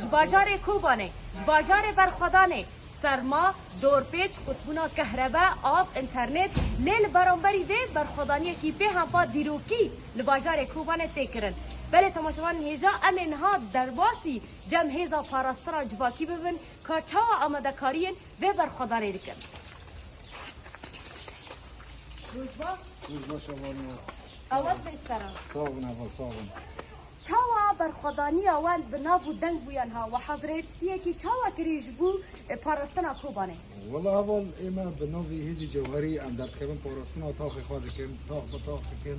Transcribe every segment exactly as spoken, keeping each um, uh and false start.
Ji bajarê Kobanê, ji bajarê Berxwedanê, serma, dorpêç, qutbûna kehrebe, av, înternet, lê li beramberî vê berxwedaniyekî pê hempa dîrokî li bajarê Kobanê tê kirin. Belê temaşevanên hêja, em ê niha derbasî cem hêza parastina civakî bibin, ka çawa amadekariyên vê berxwedanê dikin. Roj baş. Roj baş, Evanî. Awet beş seran. Sağ olun, Evan, sağ olun. Çawa berxwedaniya wan bi nav û deng bûyan ha? We hezretiyekî çawa kirî ji bo, e, parastina Kobanê? Wela heval ê me bi navê Hêzî Cewherî em derdikevin parastina taxê xwe dikin, tax bi tax dikin.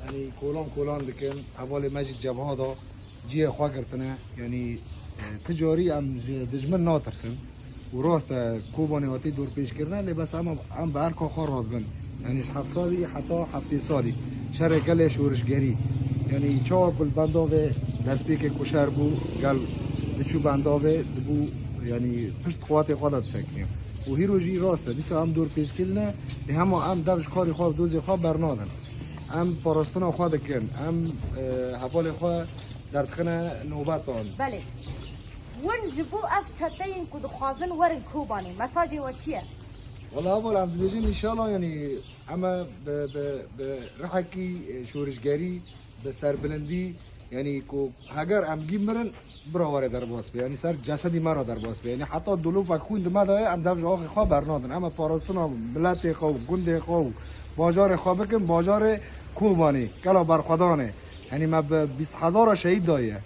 Yanî kolan kolan dikin. Hevalê me jî cebha da cihê xwe girtine. Yanî, e, ti carî em ji dijmin natirsin. Û rast e, Kobanê hatî dorpêçkirine, lê bes em, em bi erka xwe radibin. Yanî ji heft salî heta heftê salî şerê gelê şorişgerî. Yanî çawa ku li bendavê destpêkê ku şer bû, gel diçû bendavê dibû, yanî pişt xwatê xwe de disekiniye. Û hîro jî rast e, dîsa em dorpêçkirine, lê hema em dev ji karê xwe û dozê xwe bernadin. Em parastina xwe dikin, em, e, hevalê xwe derdixine nobetan. Belê. Hûn ji bo ev çeteyên ku dixwazin werin Kobanê, mesajê we çi ye? Wala heval, em dibêjin înşallah, yanî em ê bi, bi, bi rihekî, e, şorişgerî, bi serbilindî, yanî ku heger em gî mirin, bira were derbas be. Yanî ser cesedî me re derbas be. Yanî heta dolopek xwîn di me de ye, em dev ji axê xwe bernadin. Em ê parastina miletê xwe û gundê xwe û bajarê xwe bikin, bajarê Kobanê, kela Berxwedanê. Yanî me bi bîst hezara şehîd daye.